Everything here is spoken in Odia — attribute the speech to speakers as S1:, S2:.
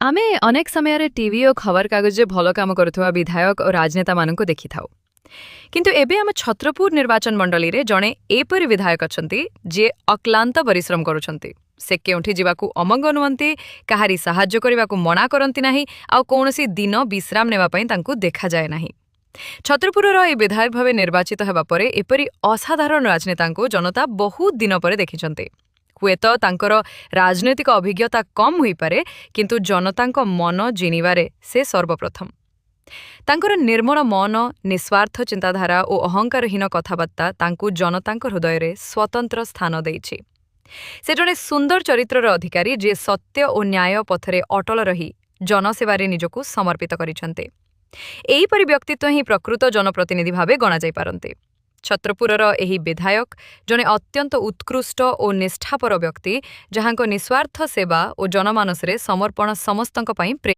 S1: ଆମେ ଅନେକ ସମୟରେ ଟିଭି ଓ ଖବରକାଗଜରେ ଭଲ କାମ କରୁଥିବା ବିଧାୟକ ଓ ରାଜନେତାମାନଙ୍କୁ ଦେଖିଥାଉ। କିନ୍ତୁ ଏବେ ଆମ ଛତ୍ରପୁର ନିର୍ବାଚନ ମଣ୍ଡଳୀରେ ଜଣେ ଏପରି ବିଧାୟକ ଅଛନ୍ତି, ଯିଏ ଅକ୍ଲାନ୍ତ ପରିଶ୍ରମ କରୁଛନ୍ତି। ସେ କେଉଁଠି ଯିବାକୁ ଅମଙ୍ଗ ନୁହନ୍ତି, କାହାରି ସାହାଯ୍ୟ କରିବାକୁ ମନା କରନ୍ତି ନାହିଁ, ଆଉ କୌଣସି ଦିନ ବିଶ୍ରାମ ନେବା ପାଇଁ ତାଙ୍କୁ ଦେଖାଯାଏ ନାହିଁ। ଛତ୍ରପୁରର ଏହି ବିଧାୟକ ଭାବେ ନିର୍ବାଚିତ ହେବା ପରେ ଏପରି ଅସାଧାରଣ ରାଜନେତାଙ୍କୁ ଜନତା ବହୁତ ଦିନ ପରେ ଦେଖିଛନ୍ତି। ହୁଏତ ତାଙ୍କର ରାଜନୈତିକ ଅଭିଜ୍ଞତା କମ୍ ହୋଇପାରେ, କିନ୍ତୁ ଜନତାଙ୍କ ମନ ଜିଣିବାରେ ସେ ସର୍ବପ୍ରଥମ। ତାଙ୍କର ନିର୍ମଳ ମନ, ନିସ୍ୱାର୍ଥ ଚିନ୍ତାଧାରା ଓ ଅହଙ୍କାରହୀନ କଥାବାର୍ତ୍ତା ତାଙ୍କୁ ଜନତାଙ୍କ ହୃଦୟରେ ସ୍ୱତନ୍ତ୍ର ସ୍ଥାନ ଦେଇଛି। ସେ ଜଣେ ସୁନ୍ଦର ଚରିତ୍ରର ଅଧିକାରୀ, ଯିଏ ସତ୍ୟ ଓ ନ୍ୟାୟ ପଥରେ ଅଟଳ ରହି ଜନସେବାରେ ନିଜକୁ ସମର୍ପିତ କରିଛନ୍ତି। ଏହିପରି ବ୍ୟକ୍ତିତ୍ୱ ହିଁ ପ୍ରକୃତ ଜନପ୍ରତିନିଧି ଭାବେ ଗଣାଯାଇପାରନ୍ତି। ଛତ୍ରପୁରର ଏହି ବିଧାୟକ ଜଣେ ଅତ୍ୟନ୍ତ ଉତ୍କୃଷ୍ଟ ଓ ନିଷ୍ଠାପର ବ୍ୟକ୍ତି, ଯାହାଙ୍କ ନିସ୍ୱାର୍ଥ ସେବା ଓ ଜନମାନସରେ ସମର୍ପଣ ସମସ୍ତଙ୍କ ପାଇଁ ପ୍ରେରଣା।